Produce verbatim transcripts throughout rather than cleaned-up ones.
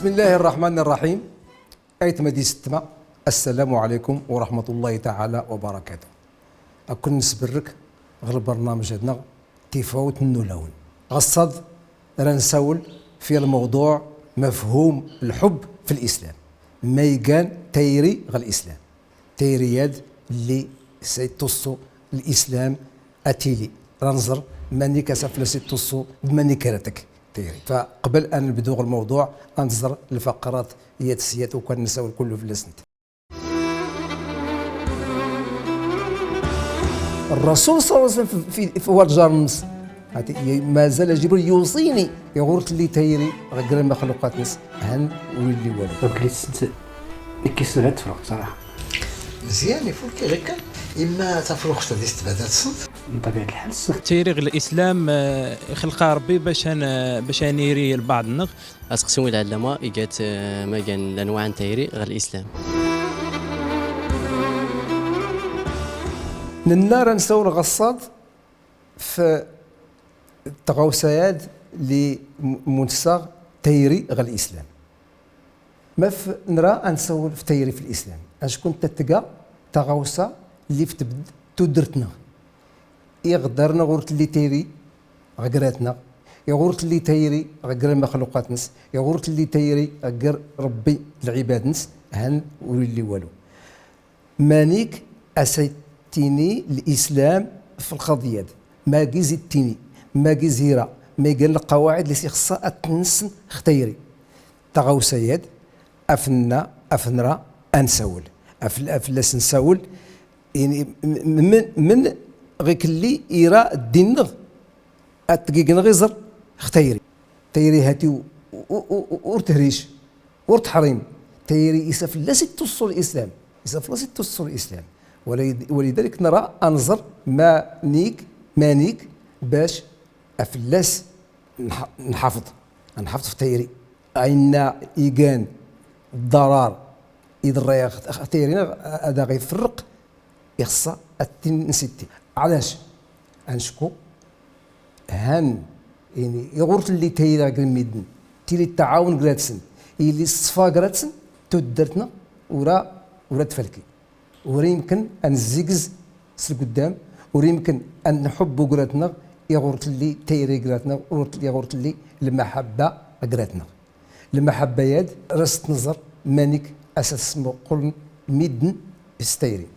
بسم الله الرحمن الرحيم. Aytma d isettma, السلام عليكم ورحمة الله تعالى وبركاته. Ad ken-nsbarek ɣer lbernamej-nneɣ Tifawt n Wulawen. Ɣassad ra nsawel fi lmewḍuɛ mefhum lḥubb fi lislam. Ma igan tayri ɣer lislam. Tayri-ad lli s ittuṣṣu lislam ad tili. Ra nẓer manik as fell-as ittuṣṣu d manik ara tekk tayri. Fa qbel ad nebdu ɣer lmewḍuɛ, ad nẓer lfaqrat yat s yat ukan nsawel kullu fell-asent. Rrasul ṣalla Llahu ɛalayhi wa sallam fi, fi, fi war lǧar-nnes. Hati, mazal Ǧibril yuṣini, iɣur telli tayri ɣer lmaxluqat-nnes, han ur illi walu. Ur illi walu. Nekk ssneɣ ad tefreɣ, ṣṣraḥa. Mezyan, ifulki ɣikan, imma tafruxt di s tbada tsent. Tayri ɣer lislam, eh, ixleq-aɣ Rebbi bac ad n-, bac ad niri lbaɛḍ-nneɣ. Aseqsi n lɛellama iga-t, eh, ma gan lanwaɛ n tayri ɣer lislam. Nenna ra nsawel ɣassad f tɣawsa-ad lli m-, muntsaɣ tayri ɣer lislam. Maf nra ad nsawel f tayri f lislam? Acku netta tga taɣawsa lli f tbedd tuddert-nneɣ. Iɣ dar-nneɣ ur telli tayri ɣer grat-nneɣ, iɣ ur telli tayri ɣer lmaxluqat-nnes, iɣ ur telli tayri ɣer Rebbi d lɛibad-nnes, han ur illi walu. Manik as ittini lislam f lqaḍiya-ad? Ma giz ittini, ma giz ira, ma igan lqawaɛid lli s ixṣṣa ad tnessen x tayri. Taɣawsa-ad, af nenna, af nra ad nsawel. Af, af fell-as nsawel, ini, m-, m-, men, men ɣikelli ira ddin-nneɣ, ad tgigneɣ iẓer x tayri. Tayri hati u-, u-, u-, u-, ur tehric, ur teḥrim. Tayri is af fell-as ittuṣṣu lislam. Is af fell-as ittuṣṣu lislam. Wali-, walidalik nra ad nẓer manik, manik bac af fell-as nḥ-, nḥafeḍ, nḥafeḍ f tayri. Ayenna igan ḍḍarar iḍerra-yaɣ x tayri-nneɣ, ad aɣ-iferreq, ixṣṣa ad t-nsitti. Ɛlac? Acku han, ini, iɣ ur telli tayri ɣer midden, tili tɛawen grat-sen, ili ṣṣfa grat-sen, tuddert-nneɣ ura, ura tfalki. Ur imken ad nzigz s lguddam, ur imken ad nḥubb grat-nneɣ, iɣ ur telli tayri grat-nneɣ, ur telli, iɣ ur telli lmaḥabba grat-nneɣ. Lmaḥabba-ad, ra s-tt-nẓer manik as at smuqqulen midden s tayri.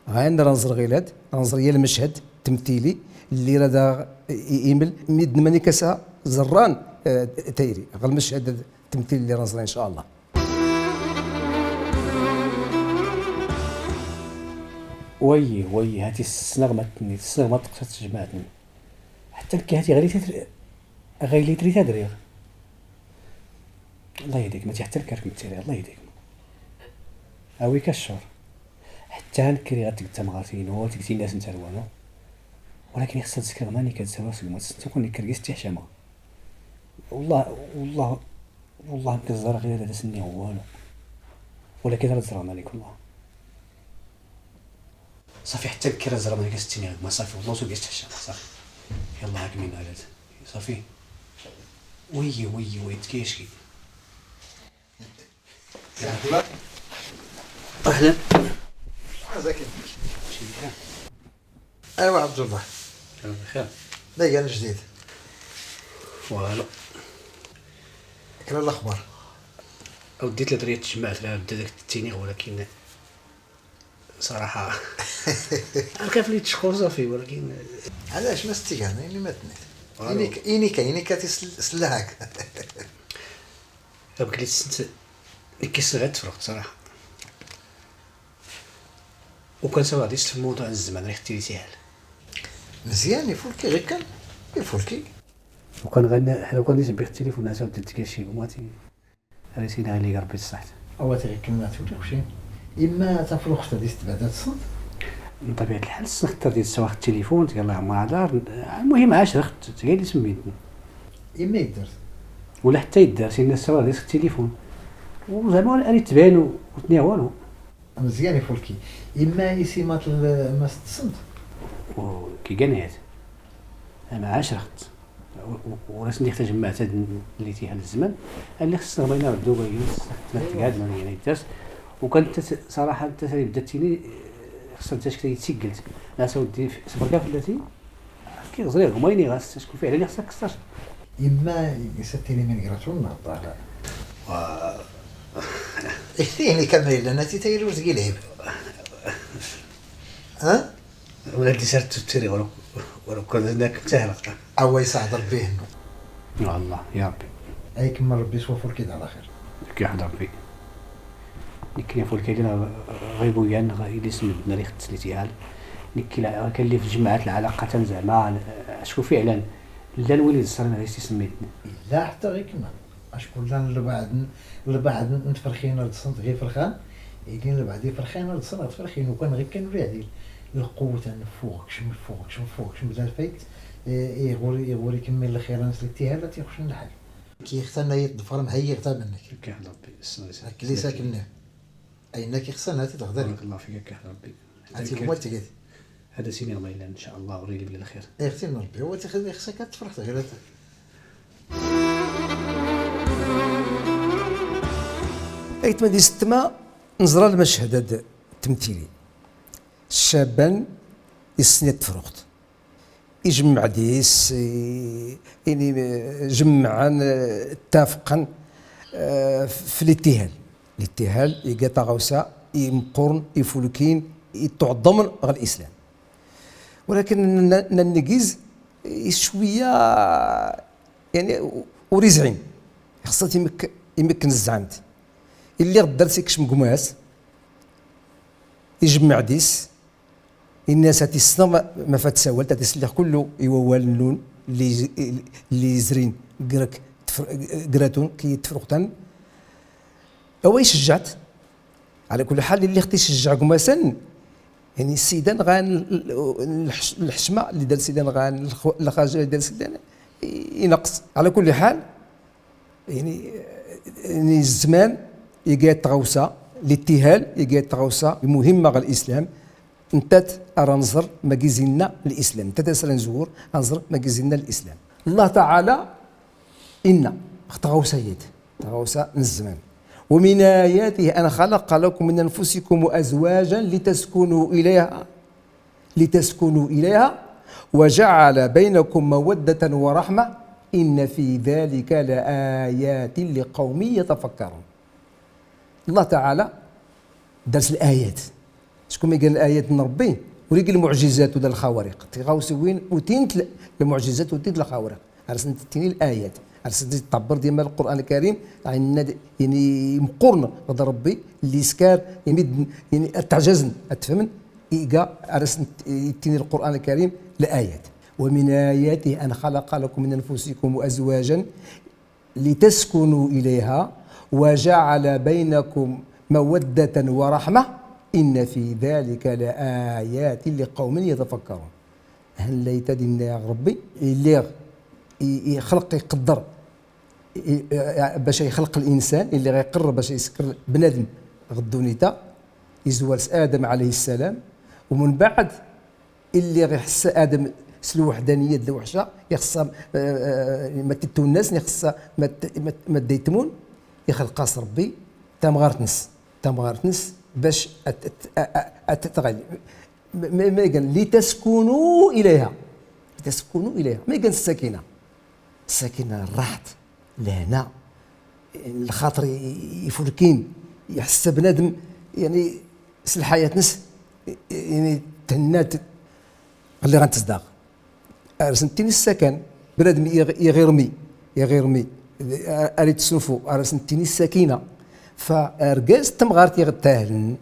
Ɣayan ra nẓer ɣilad, ra nẓer yal mechad, temtili, lli ra d aɣ-, i-, imel, midden manik as ẓerran, eh, tayri. Ɣer lmechad, temtili lli ra nẓer, in ca Allah. Wayi, wayi, hati ssneɣ ma tnni, ssneɣ ma teqsat tejmaɛt-nni. Ḥetta nekki hati ɣayli trit-, ɣayli trit ad riɣ. Allah yehdikum, ma tt-iḥettan kerkem ttiri, Allah yehdikum. Awi ka ccur. Ḥetta nekk riɣ ad teg tamɣart-inu, ad teg tin-as n tarwa-nu. Walakin ixṣṣa ad zkiɣ mani kad sawar seg ma tessent, ukun nekk rgis ttiḥcamaɣ. Wallah, wallah, wallah nekk ẓẓareɣ ɣir ad as-nniɣ walu. Walakin ad ẓreɣ mani kullah. Ṣafi, ḥetta nekk ra ẓreɣ mani kas ttiniɣ gma, ṣafi, wallah ur gis ttiḥcamaɣ, ṣafi. Yallah, hak min alad. صافي. وي، وي، وي، تكيشكي. أهلا. ازيك؟ شي بخير. ايوا عبد الله. بخير. ما كان جديد؟ والو. كلا الاخبار؟ اودي، ثلاث ريال تجمعت لها بدا داك التينيغ، ولكن صراحة. عارف كيف اللي تشكر صافي، ولكن. علاش ما ستيك انا اللي ما تنيت؟ والو. إني ك-، إني كاين، إني كاتي سل-، سلهاك. بكري تسنت، كي سنغيت تفرقت صراحة. وكان سوا غادي يسلم الموضوع الزمان، ريح تيلي سهل. مزيان، يفولكي غير كان، يفولكي. وكان غنى، حنا وكان يسبح التليفون، عاد تلقى شي بوماتي. ريسينا عليك ربي الصحة. أواتي غير كلمات ولا كلشي. إما تفرغ خصها ديس تبعدا تصنت. من طبيعة الحال، السنة خطر ديال السواق التليفون، تقال الله عمر عدار. المهم، عاش رخت، تقال لي سميتني. إما يدرت. ولا حتى يدار، سينا السواق ديس التليفون. وزعما أنا تبان و-، وتنيا والو. مزيان يفولكي. إما إيسي مات ال-، ما تصنت. و-، كي قنعت. أنا عاش رخت. ورسم ديك تجمعت هاد اللي تيها الزمان، اللي خصنا بغينا نردو باين تقعد ما يعني الدرس. وكانت تس-، صراحة انت تاني بدات تيني، خصنا انت شكون يتسجلت. لا سودي صبر كاع فلاتي. كي غزري غميني غاس شكون فيه على اللي خصك كسر. يما يستيني من قراتو النهضة على. و إيه اللي كان ما إلا ناتي تايلو زقي لعيب. ها؟ ولاد اللي سرت التيري ولو، ولو كان هناك تهلق. أو يساعد ربي هنا. يا الله، يا ربي. أي كما ربي سوفر كده على خير. كي حد ربي. نكني فول كيدنا غيبو ين غيلي سمدنا ريخ تسليتي هال. نكي لا، كان اللي في الجماعات العلاقة زعما، شكون فعلًا؟ لا نولي الصرنا غير سي سميتنا. لا حتى غير كما. أشكون لان لبعض، لبعض نتفرخين الصنت غير فرخان، يدين لبعض يفرخين الصنت فرخين، وكان غير كان ريع ديال القوة، نفوقش، نفوقش، نفوقش، مازال فايت، إيه، إيه، غوري، إيه، غوري كمل الخير، أنا سلكتيها، لا تيخش لحال. كي يختار يد ظفر مهيغ تا منك. كي حد ربي، السنة هاك اللي ساكنني. أين كي خصنا تتغدر؟ بارك الله فيك، كي حد ربي. هاتي هو تقد. هذا سيني الله إلا إن شاء الله، وريلي بلا الخير. إيه، اختي من ربي، هو تخلي خصك تفرح غير هذا. أيتما دي ستما نزرا المشهد هذا التمثيلي. الشابان يسني التفرقت. يجمع ديس، ي-، يعني، جمعا، اتفقا، آه، في الابتهال. الابتهال يقا تغوسا، يمقرن، يفلكين، يتعظم غ الإسلام. ولكن ن-، ن-، ننقز شوية، يعني، ورزعين. خصها يمك-، يمكن الزعمت. اللي غدر سيكش مقماس، يجمع ديس، الناس هاتي السنة ما، ما فات سوال، تاتي سليخ كله يوال النون اللي يز-، اللي يزرين قرك تفر-، قراتون كي تفرقتن. هو يشجعت. على كل حال، اللي اختي شجع قماسن، يعني السيدان غان ال-، ال-، الحش-، الحشمة اللي دار السيدان غان الخ-، الخجل اللي دار السيدان ينقص. على كل حال، يعني، يعني الزمان يقعد تغوصة، الابتهال يقعد تغوصة مهمة غ الإسلام. انتت أرى نزر ما جيزينا الإسلام، انتت أسرى نزور أنزر ما جيزينا الإسلام. الله تعالى إنا تغوصة يد، تغوصة الزمان. ومن آياته أن خلق لكم من أنفسكم أزواجا لتسكنوا إليها، لتسكنوا إليها وجعل بينكم مودة ورحمة إن في ذلك لآيات لقوم يتفكرون. الله تعالى درس الآيات. شكون ما قال الآيات من ربي؟ وريق المعجزات ولا الخوارق. تغاوسي وين وتينت ل-، المعجزات وتينت الخوارق. أرسنت تيني الآيات. أرسنت تعبر ديما القرآن الكريم. عندنا د-، يعني مقرن غد ربي اللي سكار، يعني د-، يعني تعجزن، أتفهمن؟ إيقا أرسنت تيني القرآن الكريم لآيات. ومن آياته أن خلق لكم من أنفسكم أزواجا لتسكنوا إليها وجعل بينكم مودة ورحمة إن في ذلك لآيات لقوم يتفكرون. هن ليت دينا يا ربي، اللي ي-، يخلق يقدر، ي-، ي-، باش يخلق الإنسان، اللي غيقرر باش يسكر بنادم غدونيتا، يزوال آدم عليه السلام، ومن بعد اللي غيحس آدم س الوحدانية د الوحشة، يخصها، آه، آه، ما تتونس، يخصها ما ت-، ما ت-، ما ديتمون، يخلق ربي تمغارتنس، تمغارتنس باش أت-، أت-، أ-، أ-، أتتغل. ما، ما، ما قال: "لتسكنوا إليها". لتسكنوا إليها. ما قال السكينة. السكينة الراحة، الهنا، الخاطر ي-، يفركين، يحس بنادم، يعني، س الحياة نس، يعني، تهنات اللي غنتصدق. أرسنتيني السكن، بنادم يغ-، يغيرمي، يغيرمي، أريد تسنفو، أرسنتيني السكينة. فأرقاز تمغارت يغتاهلن،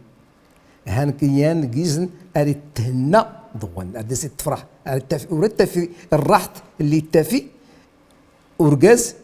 هان كيان جيزن أري تهنى ضوان، أري سي تفرح، أري تف-، ورد تفي الرحت اللي تفي ورقاز،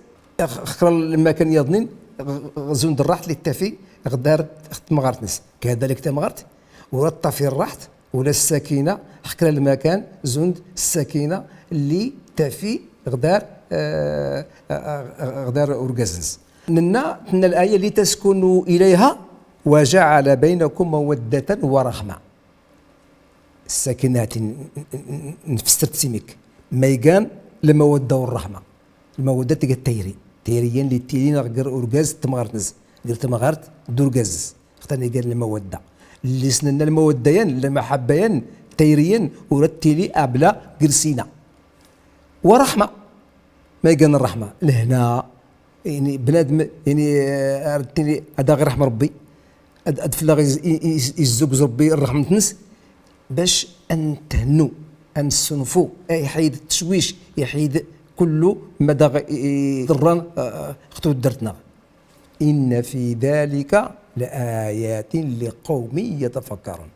خ-، خرا المكان يضنين، غ-، غ-، زوند الرحت اللي تفي غدار أخت مغارتنس. كذلك تمغارت، ورد تفي الرحت، ولا السكينة، خكرا المكان، زوند السكينة اللي تفي غدار، آه، آه، آه، غدار ورقازنس. ننا، تنا الآية: "لتسكنوا إليها وجعل بينكم مودة ورحمة". السكينة ن-، ن-، ن-، نفسر تسيميك. ميغان Lmawadda u rraḥma. Lmawadda tga tayri. Tayri yan lli ttilin ɣer urgaz d temɣart-ns, ɣer temɣart d urgaz-ns. Xtani gan lmawadda. Lli s-nenna lmawadda yan, lmaḥabba yan, tayri yan, ur ad ttili abla ɣer sina. Wa rraḥma. Ma igan rraḥma? Lehna, yani, bnadem, yani, eh, ar ttili, ad aɣ-irḥem Rebbi, ad, ad fell-aɣ iz-, i-, i-, izzugz Rebbi rraḥmat-ns, bac ad nthennu, ad nessunfu, eh, iḥid ttcwic, iḥid kullu ma d aɣ-, i-, i-, iḍerran, eh, ɣ twiddert-nneɣ. إن في ذلك لآيات لقوم يتفكرون.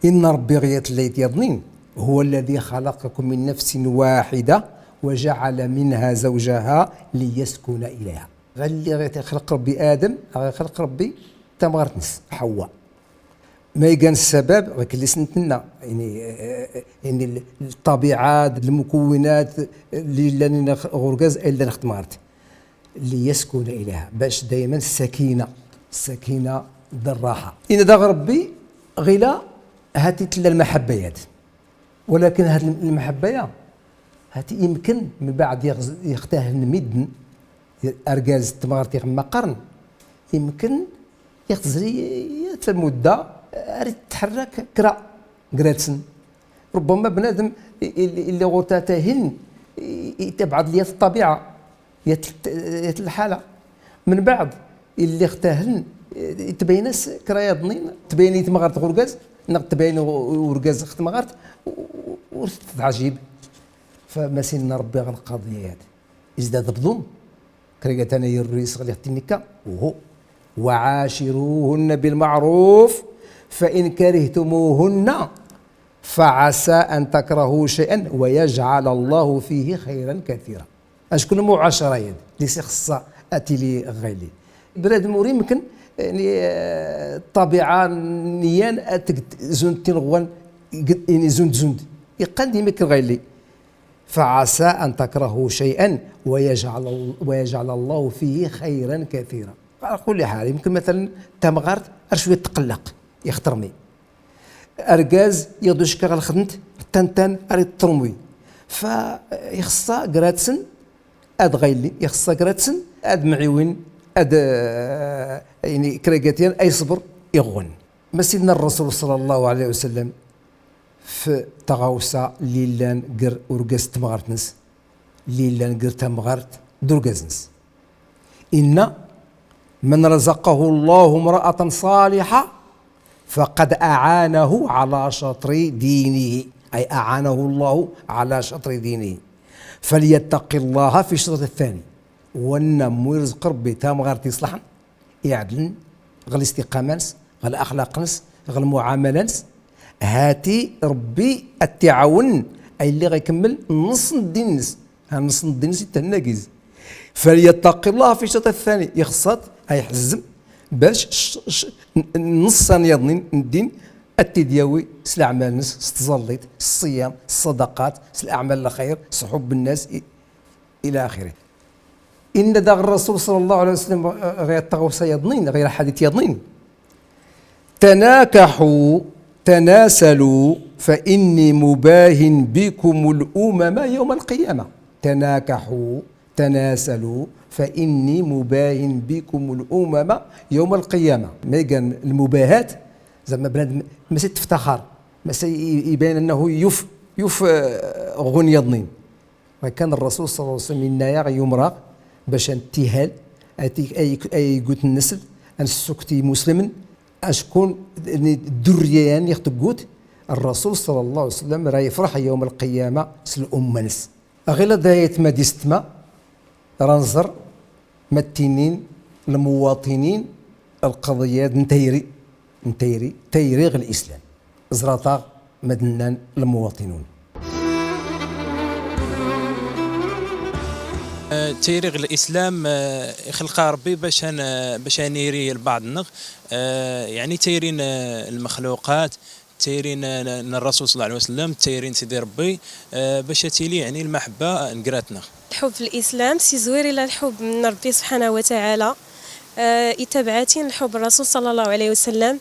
Inna Ṛebbi ɣ yat llayt yaḍnin, هو الذي خلقكم من نفس واحدة وجعل منها زوجها ليسكن إليها. Ɣilli ɣ ixleq Ṛebbi Adem, ɣ ixleq Ṛebbi tamɣart-ns, Ḥewwa. Ma igan ssabab, ɣikelli s-nenna, yani, eh, eh, yani, ṭṭabiɛa, lmukwinat, lli llan ɣ urgaz, ay llan ɣ temɣart. ليسكن إليها, bac dayman ssakina, ssakina d rraḥa. Inna daɣ Ṛebbi, ɣila hati tella lmaḥabba yad. Walakin had lmaḥabba ya, hati imken, mbaɛd iɣ-, iɣ tahlen midden, argaz d temɣart iɣ mmaqarn, imken iɣ tezri yat lmudda, ar ittḥerrak kra gra-tsen. Rubbama bnadem i-, i-, illi ɣur-s tahil, i-, i-, tabɛed yat ṭṭabiɛa, yat, yat lḥala. Mbaɛd, illi ɣ tahlen, i-, tbayen-as kra yaḍnin, tbayen i temɣart ɣ urgaz, neɣ tbayen ɣ-, urgaz ɣ temɣart, u-, u-, ur teɛǧib. Fa ma s-inna Ṛebbi ɣ lqaḍiya yad. Izda d bḍum, kra gatan ay irru yesɣli ɣ tinnikka, uhu. وعاشروهن بالمعروف فإن كرهتموهن فعسى أن تكرهوا شيئا ويجعل الله فيه خيرا كثيرا. Acku lmuɛacra yad, lli s ixṣṣa ad tili ɣ ɣilli. Bnadem ur imken, yani, eh, ṭṭabiɛa n yan ad tged zund tin ɣwan, ged, yani, zund zund. Iqqan d imken ɣ ɣilli. فعسى أن تكرهوا شيئا ويجعل، ويجعل الله فيه خيرا كثيرا. Ɛla kulli ḥal, imken matalan tamɣart ar cwiya tqellaq, iɣ trmi. Argaz iɣ d ucekka ɣ lxedmt, tantan ar iṭṭrmwi. Fa ixṣṣa gra-tsen ad ɣilli, ixṣṣa gra-tsen ad mɛiwin, ad, eh, yani, kra gatan ay ṣṣber iɣ ɣwan. Ma s-inna Ṛṛasul ṣalla Llahu ɛalayhi wa sallam f tɣawsa lli llan gr urgaz d temɣart-ns, lli llan gr tamɣart d urgaz-ns. Inna: من رزقه الله امرأة صالحة فقد أعانه على شطر دينه، أي أعانه الله على شطر دينه، فليتق الله في الشطر الثاني. Wa nna mu irẓeq Ṛebbi tamɣart iṣlaḥn, iɛedln, ɣ listiqama-ns, ɣ laxlaq-ns, ɣ lmuɛamala-ns, hati Ṛebbi ad t-iɛawen, ay lliɣ ikemmel nṣṣ n ddin-ns, ha nṣṣ n ddin-ns ithenna giz. فليتق الله في الشطر الثاني, ixṣṣa-t a iḥezzem bac c-, c-, n-, nṣṣ-a n yaḍnin n ddin ad t-id-yawi s leɛmal-ns, s tẓallit, s ṣṣiyam, s ṣṣadaqat, s leɛmal lxir, s ḥubb nnas, i-, ila axirih. Inna daɣ Ṛṛasul ṣalla Llahu ɛalayhi wa sallam, eh, ɣir tɣawsa yaḍnin, ɣir ḥadit yaḍnin: تناكحوا تناسلوا فإني مباه بكم الأمم يوم القيامة. تناكحوا تناسلوا فإني مباه بكم الأمم يوم القيامة. Ma igan lmubahat, zeɛma bnadem mas itteftaxar, mas i-, iban annahu yuf, yuf, eh, ɣ win yaḍnin. Ɣikan Ṛṛasul ṣalla Llahu ɛalayhi wa sallam inna-yaɣ, yumr-aɣ bac a nettihal, ay t-, ay, ay igut nnasl, a nessukti imuslimen, acku ddurriya-yan iɣ teggut, Ṛṛasul ṣalla Llahu ɛalayhi wa sallam ra yefreḥ yawm lqiyama s lumma-ns. Ɣilad ay atma d isetma, ra nẓer ma ttinin lmuwaṭinin lqaḍiya-ad n tayri, n tayri, tayri ɣ lislam. Ẓrat-aɣ ma d-nnan lmuwaṭinun. Eh, tayri ɣ lislam, eh, ixleq-aɣ Ṛebbi bac a n-, bac a niri lbaɛḍ-nneɣ, eh, yani tayri n, eh, lmexluqat, tayri n, n, n Ṛṛasul ṣalla Llahu ɛalayhi wa sallam, tayri n Sidi Ṛebbi, eh, bac a tili, yani, lmaḥebba, eh, n grat-nneɣ. Lḥubb n lislam s izwir ila lḥubb n Ṛebbi subḥanahu wa taɛala. Eh, itabaɛatin lḥubb n Ṛṛasul ṣalla Llahu ɛalayhi wa sallam.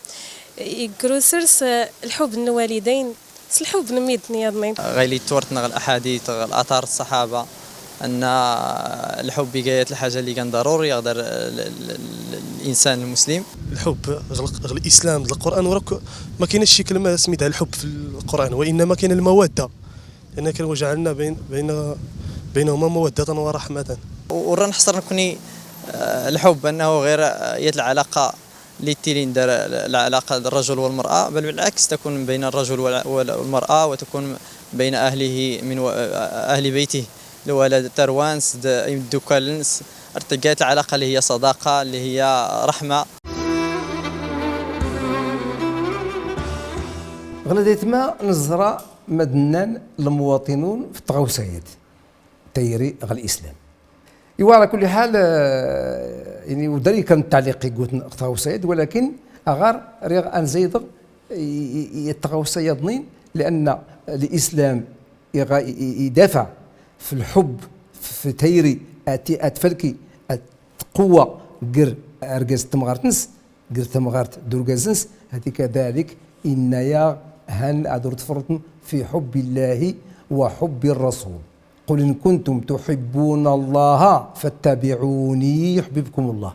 Igrusers, eh, lḥubb n lwalidayn s lḥubb n midden yaḍnin. Ɣilli ttwartn ɣ laḥadit, ɣ latar ṣṣaḥaba, أن الحب كاية الحاجة اللي كان ضروري يقدر ال-، ال-، ال-، الإنسان المسلم. الحب غ-، غ الاسلام، غ القران، وراك ما كاينش شي كلمه سميتها الحب في القران، وانما كاين الموده، لان كان وجعلنا بين بين بينهما موده ورحمه. ورا نحصر نكوني، آه، الحب أنه غير، آه، يد العلاقة اللي تيلين دار العلاقة الرجل والمرأة، بل بالعكس تكون بين الرجل والع-، وال-، والمرأة، وتكون بين أهله من و-، أهل بيته، الولد تروانس د-، يمدوكالنس، ارتقات العلاقة اللي هي صداقة، اللي هي رحمة. Ɣlad aytma neẓra ma d-nnan lmuwaṭinun f tɣawsa-ad tayri ɣ lislam. Iwa, ɛla kulli ḥal, eh, yani, ur d-rri kan ttɛliq i yewten ɣ tɣawsa-ad, walakin aɣar riɣ ad nzayd i, i, i tɣawsa yaḍnin, lianna lislam iɣa-, i, i, idafa f lḥubb, f, f tayri, ad t-, ad tfalki, ad tqewwa gr argaz d temɣart-ns, gr temɣart d urgaz-ns, hati kadalik inna-yaɣ han ad ur tferṭem fi ḥubbi Llahi wa ḥubbi Rrasul. قل إن كنتم تحبون الله فاتبعوني يحببكم الله.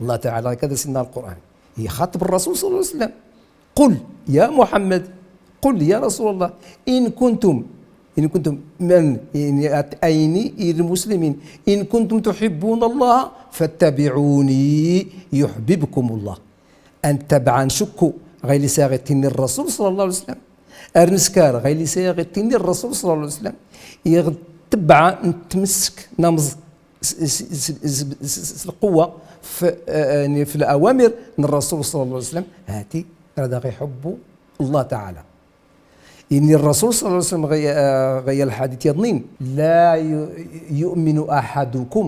Allah Taɛala ikad-as inna Lqur'an, ixaṭeb Rrasul ṣalla Llahu ɛalayhi wa sallam. قل يا محمد، قل يا رسول الله، إن كنتم، إن كنتم من، يعني، ayni, i lmuslimin, إن كنتم تحبون الله فاتبعوني يحببكم الله. Ad ntabaɛ, ad ncukku ɣ ayen i s-aɣ-itinni Rrasul ṣalla Llahu ɛalayhi wa sallam, ar nskar ɣ ayen i s-aɣ-itinni Rrasul ṣalla Llahu ɛalayhi wa sallam, iɣ ntabaɛ, ntmessk, namẓ s, s, s lqewwa f, eh, yani, f lawamir n Rrasul ṣalla Llahu ɛalayhi wa sallam, hati rad aɣ-iḥubb Allah Taɛala. Inna Rrasul ṣalla Llahu ɛalayhi wa sallam ɣ, eh, ɣ lḥadit yaḍnin: لا ي-، يؤمن أحدكم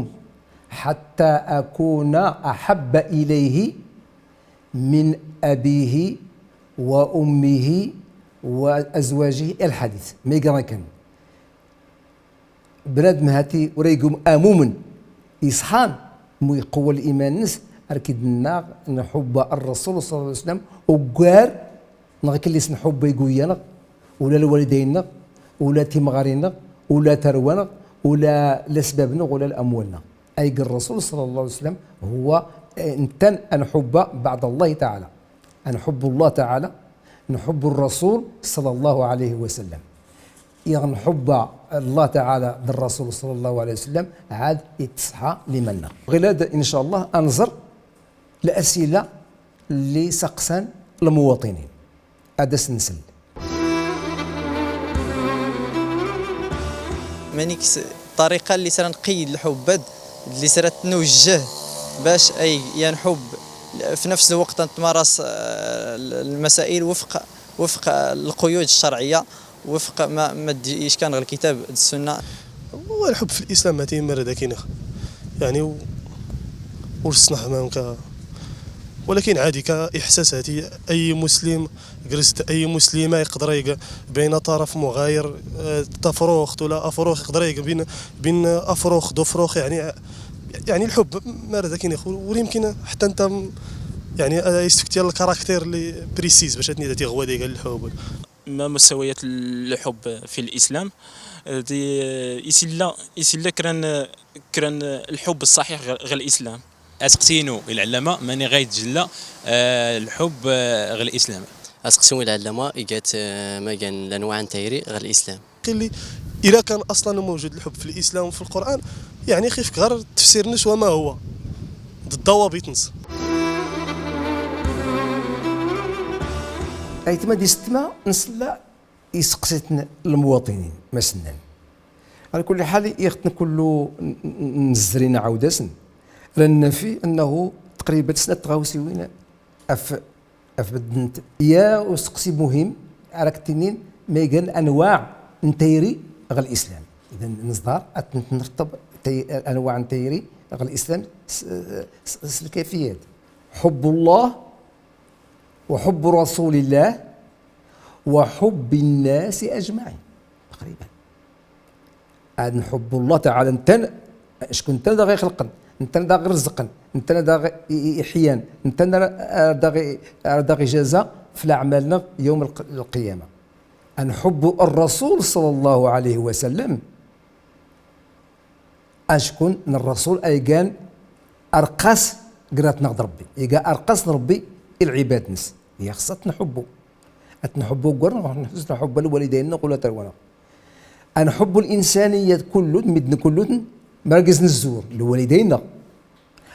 حتى أكون أحب إليه من أبيه وأمه وأزواجه. الحديث. Ma iga kan bnadem hati ur igum amumen iṣḥan, mu iqewwa liman-ns, ar k-id-nnaɣ nḥubba Rrasul ṣalla Llahu ɛalayhi wa sallam uggar neɣ ikelli s nḥubba iguya-nneɣ, ula lwaliday-nneɣ, ula timɣarin-nneɣ, ula tarwa-nneɣ, ula lasbab-nneɣ, ula lamwal-nneɣ. Ay g Rrasul ṣalla Llahu ɛalayhi wa sallam, huwa, eh, nettan ad nḥubba baɛd Allahi Taɛala. Ad nḥubb Allah Taɛala, nḥubb Rrasul ṣalla Llahu ɛalayhi wa sallam. Iɣ nḥubba Allah Taɛala d Rrasul ṣalla Llahu ɛalayhi wa sallam, ɛad ittṣḥa liman-nneɣ. Ɣilad, in ca Allah, ad nẓer lasila lli saqsan lmuwaṭinin. Ad as-nsel. Manik s-, الطريقة اللي سرا نقيد الحب بد، اللي سرا تنوجه باش أي ينحب في نفس الوقت نتمارس، آه، المسائل وفق، وفق القيود الشرعية، وفق ما، ما د-، يشكان غ الكتاب السنة. هو الحب في الاسلام هاتي مرة داكينغ، يعني، و-، ورسنا حمامك، ولكن عادي كاحساس هاتي اي مسلم، جلست اي مسلمه يقدر يق-، بين طرف مغاير، آه، تفروخت ولا افروخ يقدر يق-، بين، بين افروخ دو فروخ، يعني، يعني الحب مرة داكينغ، ويمكن حتى انت م-، يعني، آه، يستفتي الكاركتير اللي بريسيز باش هاتني ذاتي غوا ديك الحب. ما مستويات الحب في الإسلام؟ دي، إسلا، إسلا كران، كران الحب الصحيح غ-، غ الإسلام. Aseqsi-inu i lɛellama, mani ɣa itjella, eh, lḥubb, eh, ɣ lislam. Aseqsi-inu i lɛellama, iga-t, eh, ma gan lanwaɛ n tayri ɣ lislam. قال لي: إذا كان أصلا موجود الحب في الإسلام وفي القرآن، يعني خيفك غير تفسير نس وما هو ضد الضوابط نس. Aytma d isetma, nsella i seqsiten lmuwaṭinin, ma s-nnan. Ɛla kulli ḥal, iɣ-ten kullu n-, n-, nzri nɛawd-asen, ra nnafi annahu taqriban snat tɣawsiwin af, af beddent. Ya useqsi muhim, ara k-tinin ma igan anwaɛ n tayri ɣ lislam. Idan, neẓḍar ad tent-nreṭṭeb tay-, anwaɛ n tayri ɣ lislam s, s, s lkayfiyat. حب الله وحب رسول الله وحب الناس أجمعين. تقريبا. Ad nḥubb Allah Taɛala, nettan, acku nettan da ɣ-ixelqen, nettan da ɣ-irezzqen, nettan da ɣ-iḥyan, nettan da ɣ-, da ɣ-, da ɣ-ijaza f leɛmal-nneɣ yawm lq-, lqiyama. Ad nḥubb Rrasul ṣalla Llahu ɛalayhi wa sallam. Acku n Rrasul ay igan arqas grat-neɣ d Ṛebbi. Iga arqas n Ṛebbi i lɛibad-ns. Iga xas ad t-nḥubbu. Ad t-nḥubbu ugar neɣ xas nḥubbu lwalidayn-nneɣ ula d tarwa-nneɣ. Ad nḥubbu linsaniya kullu, medden kullu, ma rgaz neɣ zzwer, lwalidayn-nneɣ.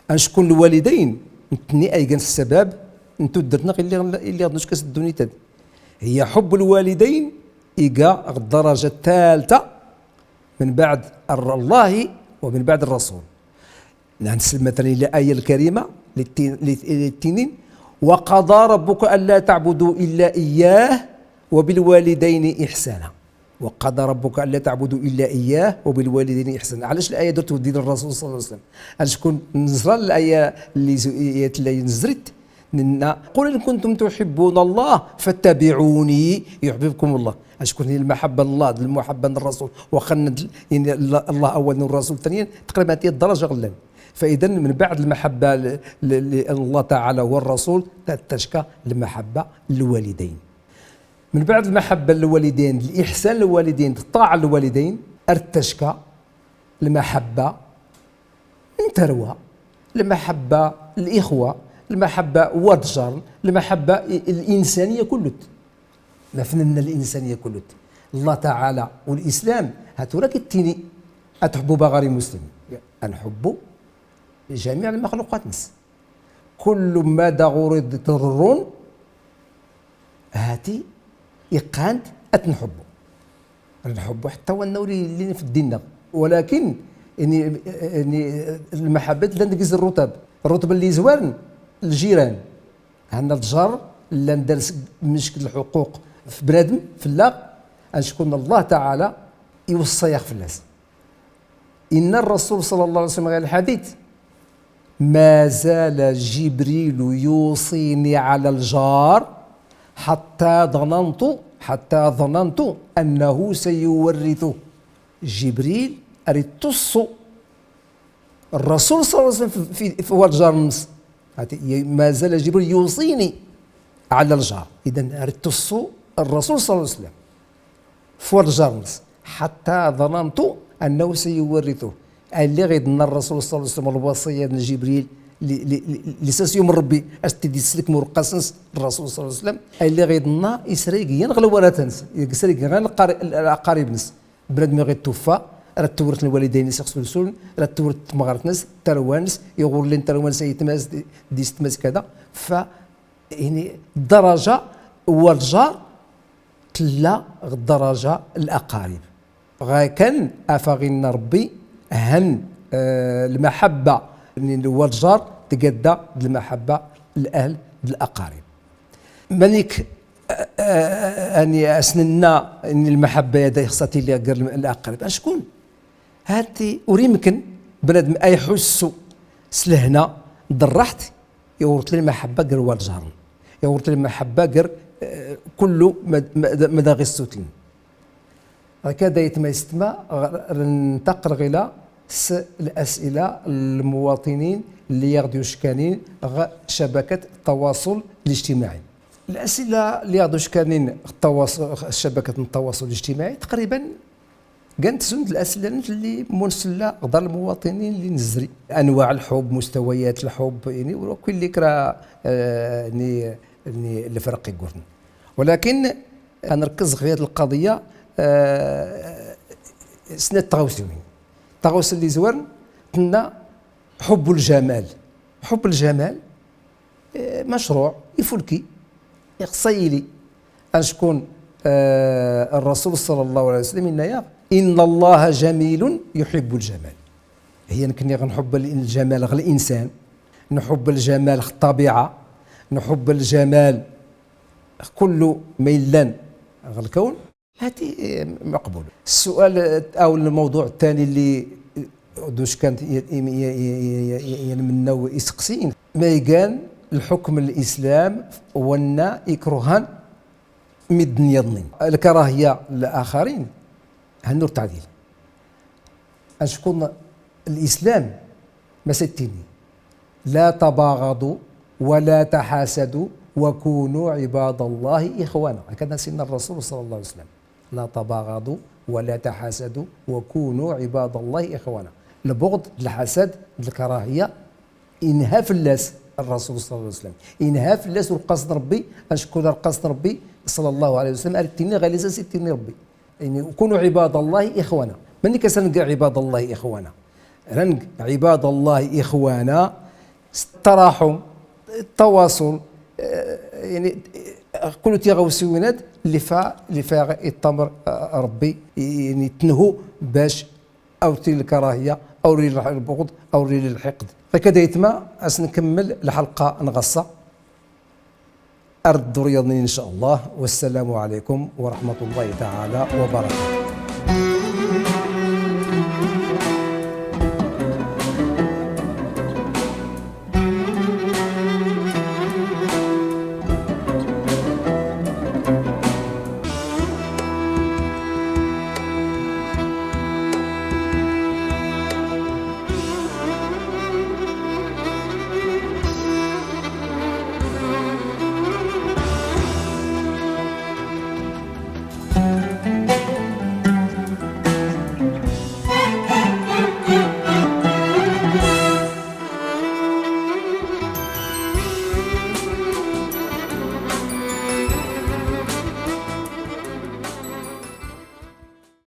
Acku lwalidayn, nettni ay igan ssabab n tuddert-nneɣ illi, illi ɣ-d-nucka s ddunit-ad. Hiya ḥubb lwalidayn, iga ɣ ddaraja ttalta, من بعد الله ومن بعد الرسول. Nselmed tani ila aya lkarima, li tti-, li, li ttinin: وقضى ربك ألا تعبدوا إلا إياه وبالوالدين إحسانا. وقضى ربك ألا تعبدوا إلا إياه وبالوالدين إحسانا. Ɛlac laya dort tweddid Rrasul صلى الله عليه وسلم? Acku neẓra laya lli z-, i, i tella nezr-itt, nenna: قل إن كنتم تحبون الله فاتبعوني يحببكم الله. Acku lmaḥabba n Llah, d lmaḥabba n Rrasul, waxa n-, in-, Llah, Llah awwal, Rrasul ثانيا, taqriban tiya ddaraja ɣ llan. فإذا من بعد lmaḥabba l-, l-, l-, n Llah تعالى والرسول, ta-, tecka lmaḥabba n lwalidayn. من بعد lmaḥabba n lwalidayn, liḥsan n lwalidayn, ṭṭaɛa n lwalidayn, ar tecka lmaḥabba n tarwa, lmaḥabba n lixwa, lmaḥabba n war d-jarn, lmaḥabba i-, linsaniya kullut. Mafnna linsaniya kullut. Llah تعالى u lislam, ha tura k-ittini ad tḥubbu baɣari muslimin. Ad nḥubbu jamiɛ lmaxluqat-ns. Kullu ma da ɣur-i d-iḍerrun, hati iqqan-d ad t-nḥubbu. Ad nḥubbu ḥetta wanna ur yellin f ddin-nneɣ. Walakin, ini, ini, lmaḥabba tella deg-s rrutab. Rrutab lli izwarn, ljiran. Hanna ljar, llan dars meckel lḥuquq f bnadem, fell-aɣ, acku Llah تعالى iweṣṣa-yaɣ fell-as. Inna Rrasul صلى الله عليه وسلم ɣer lḥadit: ما زال جبريل يوصيني على الجار حتى ظننت، حتى ظننت أنه سيورثه. Jibril ar ittuṣṣu Rrasul صلى الله عليه وسلم f, f, f war ljar-nnes. Hati, y-, ما زال جبريل يوصيني على الجار. Idan, ar ittuṣṣu Rrasul صلى الله عليه وسلم f war ljar-nnes. حتى ظننت أنه سيورثه. Ay lliɣ iḍenna Rrasul صلى الله عليه وسلم, lwaṣiyya n Jibril, li, li, li, li s as yumen Ṛebbi, as t-id-isellek mureqqas-nnes Rrasul صلى الله عليه وسلم. Ay lliɣ iḍenna, isra igan ɣ lwarat-nnes, isra igan ɣ lqari-, laqarib-nnes. Bnadem iɣ ittuffa, rad tewret lwalidayn-is iɣ sulsul, rad tewret tmeɣrt-nnes, tarwa-nnes, iɣ ur llin tarwa-nnes, aytma-s, d-, d-istma-s, kada. Fa, ini, ddaraja war ljar tella ɣ ddaraja n laqarib. Ɣa kan afa ɣ inna Ṛebbi, han, eh, lmaḥabba n war ljar tgadda d lmaḥabba n lahl d laqarib. Manik, eh, eh, ani as nenna n lmaḥabba-ad ixṣa tili ɣer l-, laqrib. Acku hati ur imken bnadem ay iḥussu s lehna d rraḥt, iɣ ur telli lmaḥabba ɣer war ljar-nn. Iɣ ur telli lmaḥabba ɣer, eh, kullu ma, ma, ma da ɣ issutlen. Hakada aytma yessetma, ɣ-, rnntaqel ɣila s lasila n lmuwaṭinin lli aɣ-d-yuckanin ɣ cabakat ttawaṣul lijtimaɛi. Lasila lli aɣ-d-yuckanin ɣ ttawaṣ-, ɣ cabakat n ttawaṣul lijtimaɛi, taqriban, gant zund lasila lli munsella ɣ ḍar lmuwaṭinin lli nezri. Anwaɛ lḥubb, mustawayat lḥubb, ini, ur akk illi kra, eh, ni, ni lfrq iggurten. Walakin, ad nrkkez ɣ yad lqaḍiyya, eh, snat tɣawsiwin. Taɣawsa lli izwarn, tenna ḥubb ljamal. Ḥubb ljamal, eh, macruɛ, ifulki, ixṣa yili. Acku, eh, Rrasul ṣalla Llahu ɛalayhi wa sallam inna-yaɣ: إن الله جميل يحب الجمال. Hiya nekni ɣ nḥubb l-, ljamal ɣ linsan, nḥubb ljamal ɣ ṭṭabiɛa, nḥubb ljamal ɣ kullu ma illan ɣ lkawn. Hati, eh, maqbul. Ssual, eh, aw lmawḍuɛ ttani lli, eh, d uckan i, i, i, i, i, i, i lmenna u iseqsiyen. Ma igan lḥukm n lislam wanna ikruhan midden yaḍnin. Lkarahiya n laxarin, ha nnur taɛdil. Acku lislam, ma s ittini: لا تباغضوا ولا تحاسدوا وكونوا عباد الله إخوانا. Hakada as inna Rrasul ṣalla Llahu ɛalayhi wa sallam: لا تباغضوا ولا تحاسدوا وكونوا عباد الله إخوانا. Lbuɣd, d lḥasad, d lkṛahiya, inha fell-as Rrasul ṣalla Llahu ɛalayhi wa sallam. Inha fell-as urqas n Ṛebbi, acku d arqas n Ṛebbi ṣalla Llahu ɛalayhi wa sallam, ar ittinni ɣer lsas ittinni Ṛebbi. Yani, kunu ɛibad Allahi ixwana. Mani kas ra neg ɛibad Allahi ixwana? Ra neg ɛibad Allahi ixwana s ttaraḥum, ttawaṣul, eh, yani, eh, kul tiɣawsiwin-ad lli fa, lli fa iṭṭamar, eh, Ṛebbi, yani, tnhu bac aw tili lkṛahiya, aw tili lbuɣd, aw tili lḥiqd. Ɣikkad aytma, as nkemmel lḥelqa n ɣassa. Ar dduri yaḍnin, in ca Allah. Wassalamu ɛalaykum wa raḥmatullahi taɛala wa barakatuh.